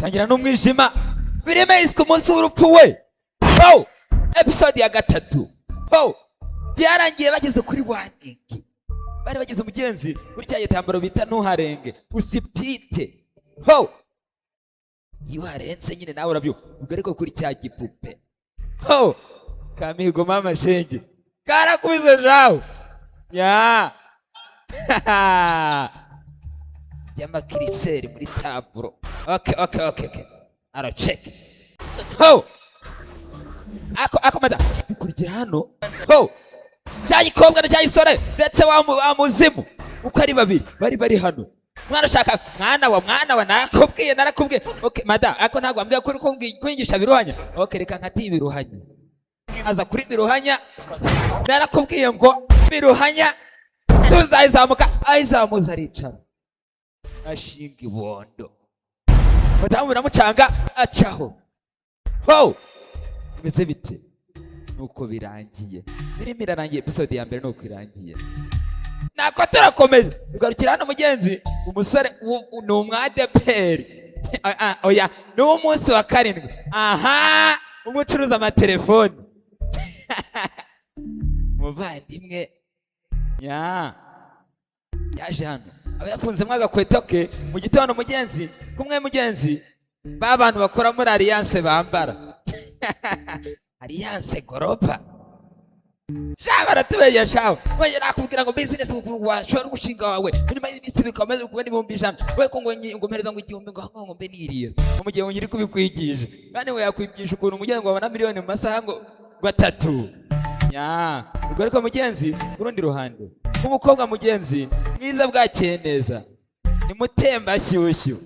Tangira n'umwijima. Filime yiswe Umunsi w'Urupfu we. Ho! Episode ya gatatu. Ho! Byarangiye bageze kuri warning. Bari bageze, mugenzi, kuri cya gitambaro bita "Ntuharenge", "Usipite". Ho! Iyo uharenze nyine nawe urabyumva. Ubwo ariko kuri cya gipupe. Ho! Kamihigo mama shenge. Karakubise jawe. Ya! By'amakiriseri muri taburo. Okay. Arachek. Ho! Ako ako mada. Zikurikira hano. Ho! Cya gikobwa na cya gisore ndetse wa muzimu uko ari babiri bari hano. Mwana ushaka mwana wa nakubwiye, narakubwiye. Okay mada, ako ntabwo wambwiye ko uri kwigisha biruhanya. Okay, reka nkati biruhanya. Aza kuri biruhanya. Narakubwiye ngo biruhanya tuzayizamuka, ayizamuza aricara. Ashinga ibondo. Madamu biramucanga acaho. Ho! Bimeze bite? Nuko birangiye. Filime irarangiye, episode ya mbere nuko irangiye. Nako turakomeje. Tugarukira hano, mugenzi, umusore ni umwadeperi. Ah, ah, oya, ni uw'umunsi wa karindwi. Aha, umwe ucuruza amatelefoni. Muvandimwe, ya yaje hano aba yafunzemo agakweto ke mu gitondo, mugenzi, kumwe mugenzi ba bantu bakora muri Alliance bambara Alliance Global. Sha, baratubeshya shawe. Wewe nakubwira ngo business washora umushinga wawe, nyuma y'iminsi 2 ukaba umaze kubona 100,000. We ko ngo ngo mpereza ngo 1000 ngo mbe niriye mu gihe nyiri kubikwigisha, kandi ngo yakwigisha ukuntu umugenzi ngo abona miliyoni mu masaha ngo 3 ya. Ubwo ariko mugenzi, ku rundi ruhande, umukobwa mugenzi mwiza bwakeye neza ni Mutembashyushyu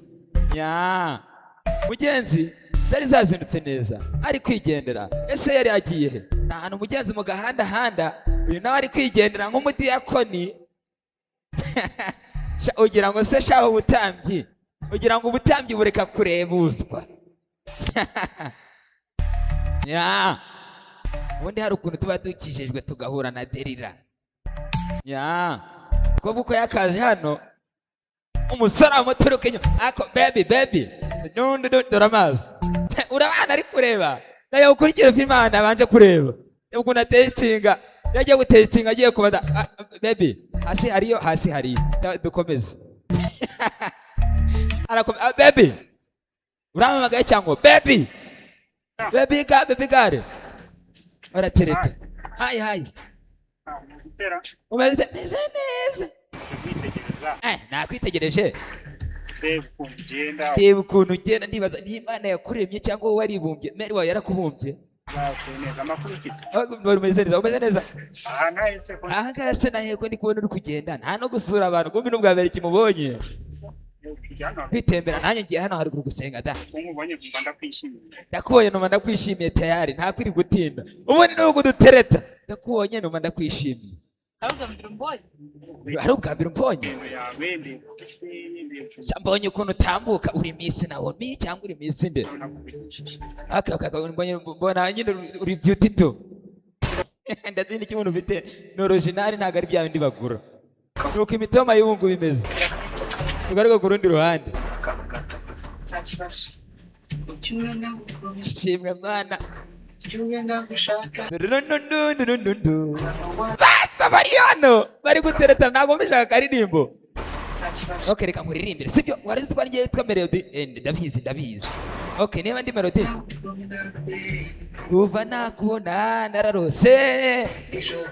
ya mugenzi, zari zazindutse neza, ari kwigendera. Ese yari agiye he? Ni ahantu mugenzi mu gahandahanda. Uyu nawe ari kwigendera nk'umudiyakoni. Sha, ugira ngo se shaho ubutambyi, ugira ngo ubutambyi bureka kurebuzwa ya? Ubundi hari ukuntu tuba dukijijwe tugahura na Derira ya kuko uko yakaje hano, umusore amuturuka inyuma. Ako baby, baby, nundi dore amazi urabana ari kureba nayo. Ukurikira filime ahantu abanje kureba ukuntu atesitinga. Iyo agiye gutesitinga, agiye kubaza: "Ah, baby, hasi hariyo, hasi hariyo." Dukomeze. Arakomeza: "Ah, baby, urampamagaye?" Cyangwa "Baby, baby ga, baby gare baratereta." Hi, hi. Umeze? Umeze meze neza. Kwitegereza. Eh, nakwitegereje. Reba ukuntu ugenda. Reba ukuntu ugenda, ndibaza niba Imana yakuremye cyangwa wowe waribumbye, meri wawe yarakubumbye. Zakuye neza, amakuru ikize? Ah, umeze neza, umeze neza. Aha nahise ko Aha ngaha se naheko ndi kubona uri kugenda nta no gusura abantu, kumbi n'ubwa mbere kimubonye. Kujya hano. Kwitembera, nanjye ngiye hano haruguru gusenga da. Nkubonye nkumva ndakwishimiye. Ndakubonye numva ndakwishimiye, tayari ntakwiri gutinda. Ubundi nubwo udutereta, ndakubonye numva ndakwishimiye. Ari ubwa mbere umbonye? Ari ubwa mbere umbonye? Ingendo yawe ndeba uko uteye, ndeba ukuntu Sha, mbonye ukuntu utambuka, uri Miss Naomi cyangwa uri Miss nde? Nakuvugishije. Aka mbonye, mbona nyine uri beauty tu. Ndetse n'icyo umuntu ufite ni original, ntabwo ari bya bindi bagura. Nuko imitoma y'ubu ngubu imeze. Tugaruke ku rundi ruhande. Akantu gato. Nta kibazo. Ucyumwe ndagukunda, Shimwe mwana. ucyumwe ndagushaka. Ndundundundundundu. Sasa bari hano bari guteretana, ntabwo mbishaka akaririmbo. Nta kibazo. Okay, reka nkuririmbire, sibyo? Wari uzi ko ari njye witwa Melody? Eh, ndabizi, ndabizi. Okay, niba ndi Melody, Ndagukunda pe. Kuva nakubona nararose. Ijoro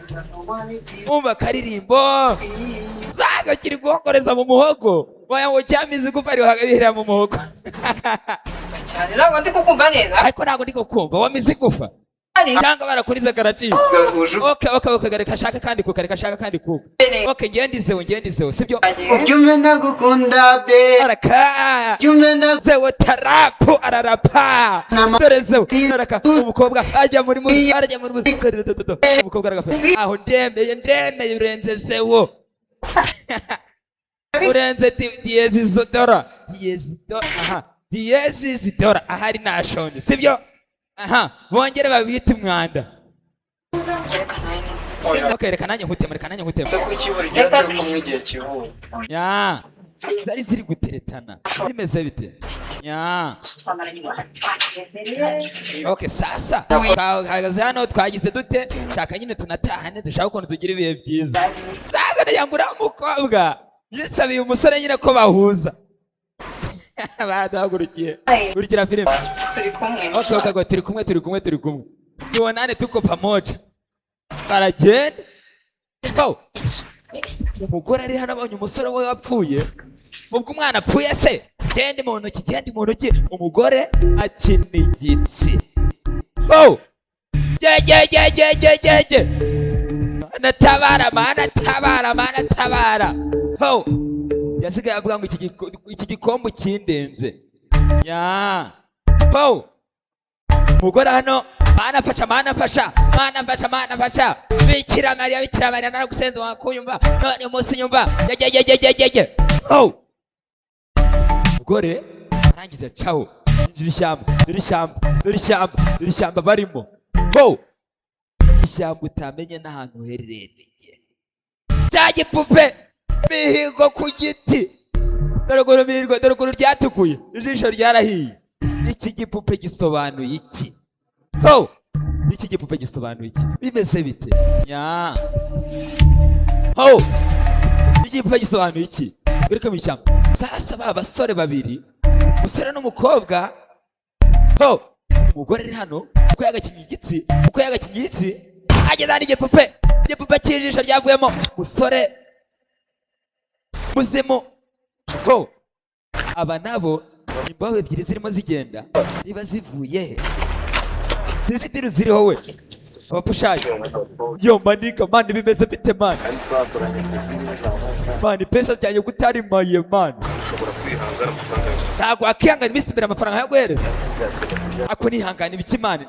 wabiti. Umva akaririmbo sasa kiri guhokoreza mu muhogo, waya ngo cyamize igufa rihera mu muhogo. Cyane, ntabwo ndi kukumva neza. Ariko ntabwo ndi kukumva, wamize igufa cyangwa barakuriza karacika? Okay, reka ashaka kandi kuka, reka ashaka kandi kuka. Okay, ngendizeho, ngendizeho, sibyo? Ubyumve ndagukunda be. Araka Ubyumve ndagukunda. Zewo tarapu ararapa. Dore zewo araka, umukobwa ajya muri arajya muri dore, dore, dore, umukobwa aragafata aho. Ndemeye, ndemeye, urenze zewo, urenze diyezi zidora, diyezi dora, aha diyezi zidora ahari nashonje, sibyo? Aha bongere babite umwanda. Okay, reka nanjye nkutema, reka nanjye nkutema. Se kuki buri gihe turi kumwe igihe kihuye? Ya. Zari ziri guteretana, bimeze bite nya? Twamaranye umwanya. Okay, sasa twahagaze hano, twagize dute? Shaka nyine tunatahane, dushaka ukuntu tugira ibihe byiza. Sasa ndagira ngo uriya mukobwa yisabiye umusore nyine ko bahuza, baduhagurukiye. Kurikira filime. Turi kumwe. Okay, turi kumwe, turi kumwe, turi kumwe, tubonane, tuko pamoja. Baragenda. Oh. Umugore ari hano abonye umusore we wapfuye. Ubwo umwana apfuye se, genda mu ntoki, genda mu ntoki. Umugore akina igitsi. Oh, ge ge ge ge ge ge ge, Mana tabara, Mana tabara, Mana tabara. Ho, yasigaye avuga ngo iki gikombe kindenze nya. Ho, umugore hano: "Mana mfasha, Mana mfasha, Mana mfasha, Mana mfasha, Bikira Mariya, Bikira Mariya, naragusenze wakunyumva, none umunsi nyumva." Ye ye ye ye ye ye. Ho, umugore arangije acaho, yinjira ishyamba. Dore ishyamba, dore ishyamba, dore ishyamba barimo. Ho, ishyamba utamenye n'ahantu uherereye. Cya gipupe mihigo ku giti, dore ukuntu mihigo, dore ukuntu ryatukuye, ijisho ryarahiye. Iki gipupe gisobanuye iki? Ho, iki gipupe gisobanuye iki? Bimeze bite nya? Ho, iki gipupe gisobanuye iki? Twereke mu ishyamba. Sasa ba basore babiri, umusore n'umukobwa. Ho, umugore ari hano uko yagakinye igitsi, uko yagakinye igitsi, ageze hano igipupe, igipupe cy'ijisho ryavuyemo, umusore muzimu. Ho, aba nabo imbaho ebyiri zirimo zigenda, niba zivuye he? Zizitiru ziriho we abapushayi. Yo my nigga, man, bimeze bite man? Man, pesa cyanjye kutarimaye man? Ushobora kwihangana amafaranga yose. Ntabwo wakihangana iminsi imbere amafaranga yaguhereza ako nihangana ibiki man?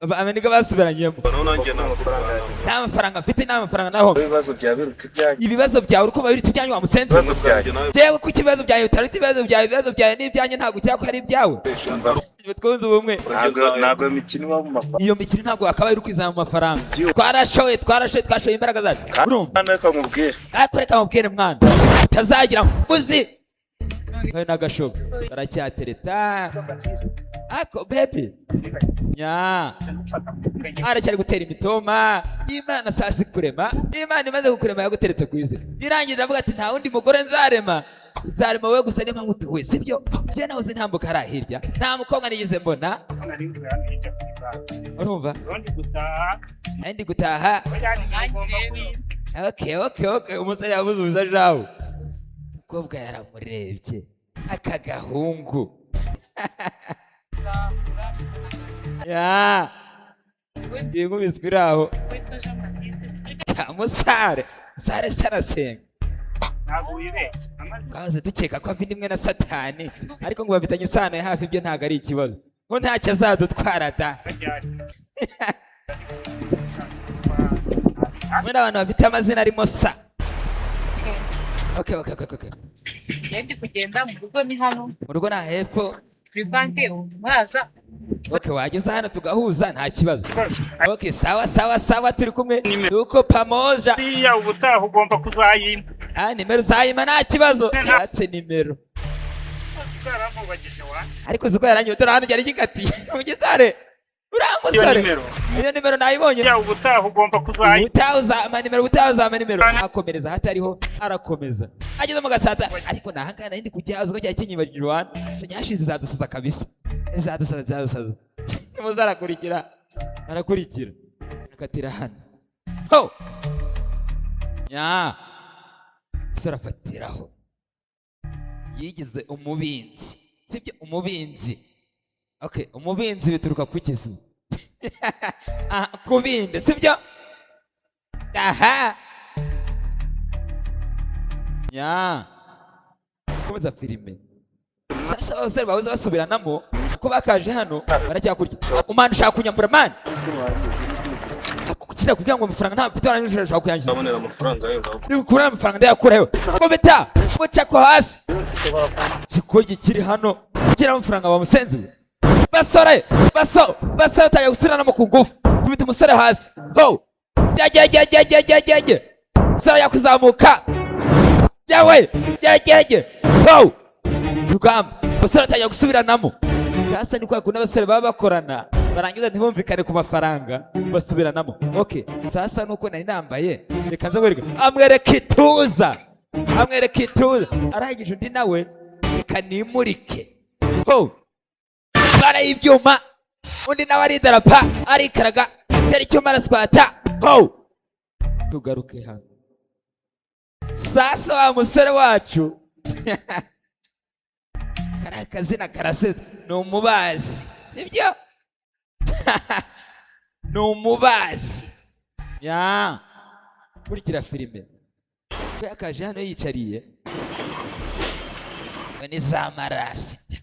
Abaniga basubiranyemo. Noneho nanjye nta mafaranga. Nta mafaranga mfite, nta mafaranga naho. Ibibazo byawe biruta ibyanjye. Ibibazo byawe uko biruta ibyanyu wa musenzi. Ibibazo byanjye. Nawe. Jewe kuki ibibazo byawe bitaruta ibibazo byawe? Ibibazo byawe n'ibyanjye ntabwo ukeka ko ari ibyawe. Twunze ubumwe. Ntabwo iyo mikino iba mu mafaranga. Iyo mikino ntabwo wakabaye uri kwizana mu mafaranga. Twarashoye, twarashoye, twashoye imbaraga zacu, urumva? Hano reka nkubwire. Ariko reka mubwire mwana, utazagira muzi kawe n'agashobo baracyatereta. Ako baby nya aracyari gutera imitoma. Imana sasi kurema, Imana imaze kukurema yaguteretse ku isi, irangije avuga ati: "Nta wundi mugore nzarema, nzarema wowe gusa." Niyo mpamvu duhuye, sibyo? Njye nahoze ntambuka hariya hirya, nta mukobwa nigeze mbona. Nari nvuye hano hirya kuri banki. Urumva? Ubundi gutaha. Nari ndi gutaha. Oya, ugomba kwiga. Okay, umusore yabuze ubusa jawe. Umukobwa yaramurebye aka gahungu ya inkubiswe iri aho kamusare sare sarasenga. Ntabwo wibeshye amazina. Twahoze dukeka ko afite imwe na Satani, ariko ngo bafitanye isano ya hafi. Ibyo ntabwo ari ikibazo, ngo ntacyo azadutwara da. Ryari? Hamwe n'abantu bafite amazina arimo sa. Okay. Ndi kugenda, mu rugo ni hano. Mu rugo ni hepfo. Kuri banki ubu muraza. Okay, wageze hano tugahuza, nta kibazo. Rwose. Okay, sawa sawa sawa, turi kumwe, tuko pamoja. Buriya ubutaha ugomba kuzayimpa. Ah, nimero uzayima, nta kibazo. Yatse nimero. Rwose ko yaramubagije wa. Ariko uzi ko yarangiye? Dore hano ryari gikatiye mu gisare uriya Iyo musore. nimero. Iyo nimero nayibonye. Buriya ubutaha ugomba kuzayimpa. Ubutaha uzampa nimero, ubutaha uzampa nimero. Akomereza hatariho, arakomeza ageze mu gasata. Ariko nahangana nari ndi kujya uzi ko cyari kinyibagije wana nyashize. Izadusaza kabisa, izadusaza, izadusaza. Muze arakurikira, arakurikira, akatira hano. Ho nya umusore afatiraho, yigize umubinzi, sibyo? Umubinzi, okay. Umubinzi bituruka ku kizi? Ah, kubinde, sibyo? Aha nya komeza filime. Sasa abasore bahoze basubiranamo uko bakaje hano baracyakurya. Umwana ushaka kunyambura man, kira kugira ngo amafaranga ntabwo mfite, warangiza ushaka kuyangiza. Ndabonera amafaranga yawe ngaho. Nikura amafaranga ndayakurayo, kubita mucako hasi. Ikigoryi kiri hano kugira amafaranga bamusenze. Basore, baso basore atangiye gusubiranamo ku ngufu, kubita umusore hasi. Ho, jyajyajyajyajyajye, sara yakuzamuka yawe, jyajyajye. Ho! Rugamba, abasore batangira gusubiranamo. Sasa ni kwa kundi abasore baba bakorana, barangiza ntibumvikane ku mafaranga, basubiranamo. Okay, sasa nuko nari nambaye, reka nze nkwereke. Amwereka ituza, amwereka ituza. Arangije undi nawe, reka nimurike. Ho! Bara y'ibyuma, undi nawe aridarapa, arikaraga, tera icyuma, araswata. Ho! Tugaruke hano. Sasa wa musore wacu, kariya kazina karasetse, ni umubazi, sibyo? Ni umubazi ya kurikira filime ko yakaje hano yiyicariye ngo ni za marasita.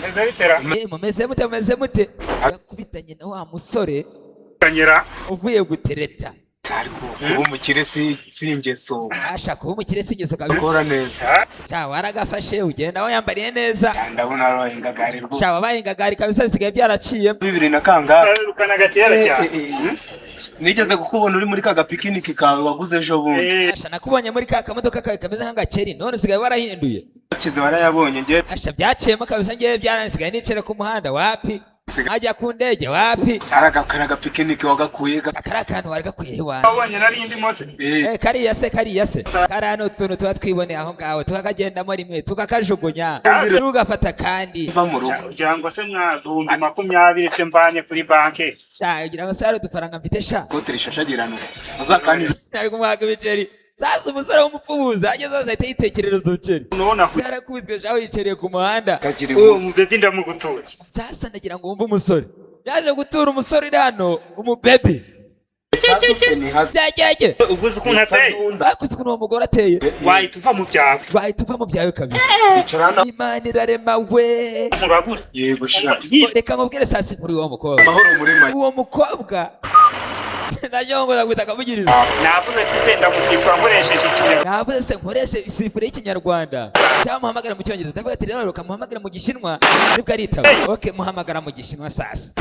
Meze bitera. Eh, mumeze mute? Mumeze mute? Yakubitanye na wa musore Kanyera. uvuye gutereta. Ariko kuba umukire si ingeso. Ashaka kuba umukire si ingeso kabisa. Ukora neza. Sha, waragafashe, ugenda wayambariye neza. Ndabona wabaye ingagari rwose. Sha, wabaye ingagari kabisa, bisigaye byaraciyemo. Bibiri na kangahe? Urukanaga kera cyane. Nigeze kukubona uri muri ka gapikiniki kawe waguze ejo bundi. Asha, nakubonye muri ka kamodoka kawe kameze nk'agakeri, none usigaye warahinduye. Kize warayabonye nge. Asha, byaciyemo kabisa, ngewe byaransigaye nicare ku muhanda wapi, nkajya ku ndege wapi. Kari agapikiniki wagakuye ga. Kari akantu wari gakwiye iwanjye. Wabonye nari ndimo se? Eh, kariya se, kariya se, kariya ni utuntu tuba twiboneye aho ngaho, tukakagendamo rimwe tukakajugunya, tugafata kandi. Mva mu rugo. Kugira ngo se mwa 20,000 se mvanye kuri banki? Sha, ugira ngo se hari udufaranga mfite sha? Ikote rishashagirana uzakaniza. Ari kumwaka ibiceri. Sasa umusore w'umupfubuzi ageze hose ahita yitekerereza uduceri. Nubona Yarakubiswe shaho, yicariye ku muhanda. Kagira uwo inkuru. mubedi ndamugutuye. Sasa ndagira ngo wumve, umusore yaje gutura, umusore uri hano, umubebi. Byagege. Ubwo uzi ukuntu ateye? Bakuze ukuntu uwo mugore ateye. Wahita uva mu byawe. Wahita uva mu byawe kabisa. Icara hano. Imana irarema we. Murabura. Yego sha. Reka nkubwire sasa inkuru y'uwo mukobwa. Amahoro muri make. Uwo mukobwa naryongoza guhita akamugiriza. Navuze ati se ndamusifura nkoresheje ikinyarwanda? Navuze se nkoreshe isifure y'ikinyarwanda cyangwa muhamagara mu cyongereza? Ndavuga ati rero reka muhamagara mu gishinwa nibwo aritaba. Okay, muhamagara mu gishinwa. Sasa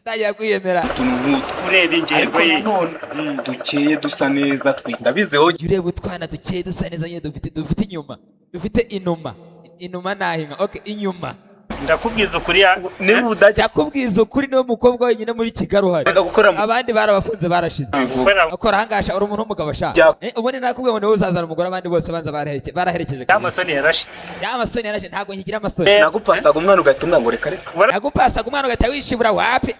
ntangira kwiyemera. Utuntu nk'utwo. Ureba ingengo Ariko ye. nanone dukeye, dusa neza, twe ndabiziho. Jya ureba utwana dukeye, dusa neza nyine, dufite inyuma, dufite inuma, inuma nahinga, okay, inyuma. Ndakubwiza ukuri ya. Niba udajya Ndakubwiza ukuri, niwe mukobwa wenyine muri Kigali uhari. gukora mu Abandi barabafunze, barashize. Gukorera. Akora ahangaha, uri umuntu w'umugabo sha. Eh, ubundi nakubwiye ngo niwe uzazana umugore, abandi bose banza baraherekeje. Y'amasoni yarashitse. Ya masoni yarashe, ntabwo nkigira amasoni. Nagupasaga umwana ugahita umwana ngo reka reka. Nagupasaga umwana ugahita wishibura, wapi.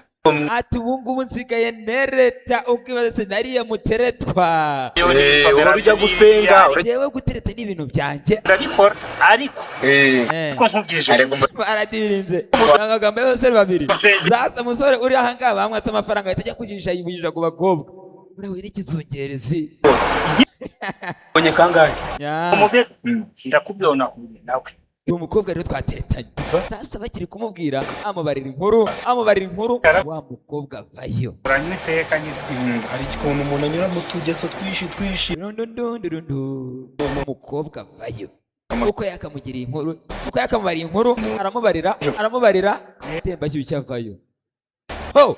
Ati ubu ngubu nsigaye nereta, ukibaza se nariye muteretwa. Uhora ujya gusenga. Jewe gutereta ni ibintu byanjye. Ndabikora ariko ko nkubwije. Ariko Baradirinze amagambo y'abasore babiri. Sasa umusore uri ahangaha bamwatse amafaranga, ahita ajya kujijisha, yivujisha ku bakobwa, uriya n'ikizungerezi. Mbonye kangahe? Ya. Umubyeyi ndakubwira, nahuye nawe. Uwo mukobwa rero twateretanye. Sasa bakiri kumubwira, amubarira inkuru, amubarira inkuru, wa mukobwa avayo. Uranywa iteka nyine. Hari ukuntu umuntu anyura mu tugeso twinshi twinshi. Rundundundundu. Umukobwa avayo uko yakamugiriye inkuru, uko yakamubariye inkuru, aramubarira, aramubarira, temba shyushya, avayo. Ho!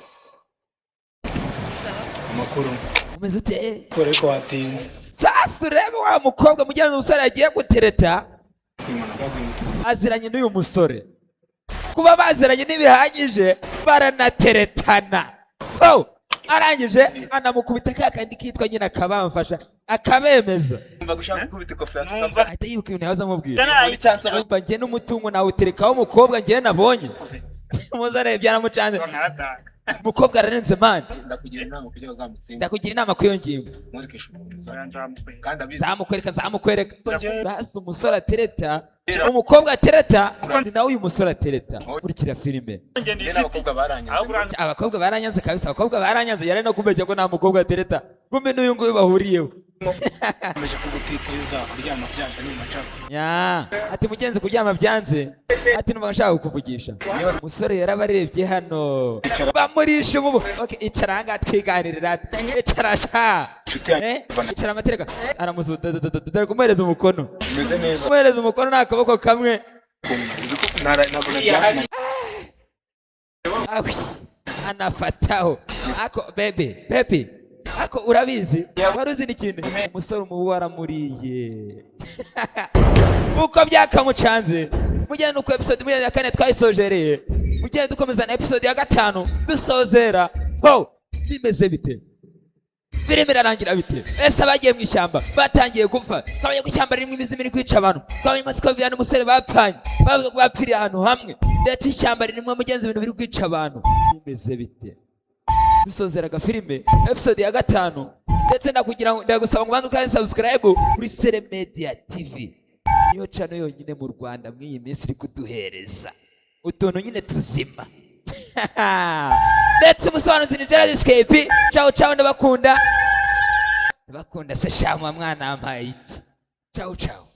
Amakuru? Umeze ute? Kore ko watinze. Sasa urebe wa mukobwa mugenzi, umusore yagiye gutereta aziranye n'uyu musore. Kuba baziranye ntibihagije, baranateretana. Oh! Arangije anamukubita ka kandi kitwa nyine akabamfasha, akabemeza. Numva gushaka gukubita ikofi. Numva. Ahita yibuka ibintu yahoze amubwira. Muri cyansa. Umva, njye n'umutungo nawuterekaho umukobwa njye nabonye umusore byaramucanze. Nkaratanga. Umukobwa ararenze man. Ndakugira inama kugira uzamusinde. Ndakugira inama kuri iyo ngingo. Mwerekeshe ukuntu Nzamukwereka. kandi abizi. Nzamukwereka, nzamukwereka. Sasa umusore atereta, umukobwa atereta, ni nawe uyu musore atereta. Kurikira filime. Njye Njye nifite. n'abakobwa baranyanze. Aho uranze. Abakobwa baranyanze kabisa, abakobwa baranyanze. Yari no kumenya ko nta mukobwa atereta, kumbe n'uyu nguyu bahuriyeho. Nkomeje kugutitiriza, kuryama byanze n'umacaro. Ya, ati mugenzi, kuryama byanze, ati numva nshaka kukuvugisha. Umusore yarabarebye hano, bamurisha umubu. Okay, icara ahangaha twiganirira, icara sha. Inshuti yanjye. Eh, icara amatereka, aramuzuda dore kumuhereza umukono. Umeze neza? Kumuhereza umukono ni akaboko kamwe. Uzi ko ntabwo naryamye. Awi, anafataho ako bebe bebe ako urabizi, wari uzi n'ikintu, umusore umubu waramuriye. Uko byakamucanze mugende nuko episode mugende ya kane twayisojereye, mugende dukomeza na episode ya gatanu dusozera. Ho bimeze bite? Filime irarangira bite? Ese abagiye mu ishyamba batangiye gupfa? Twabonye ko ishyamba ririmo imizimu iri kwica abantu. Twabonye Masikoviya n'umusore bapfanye, bavuga ko bapfiriye ahantu hamwe, ndetse ishyamba ririmo, mugenzi, ibintu biri kwica abantu. Bimeze bite? Dusozera agafilime episode ya gatanu, ndetse ndakugira ngo ndagusaba ngo ubanze ukande subscribe kuri Sere Media TV. Niyo channel yonyine mu Rwanda mw'iyi minsi iri kuduhereza utuntu nyine tuzima. Ndetse umusobanuzi ni Gerard Scape. Ciao ciao, ndabakunda, ndabakunda. Se shama mwana, wampaye iki? Ciao ciao.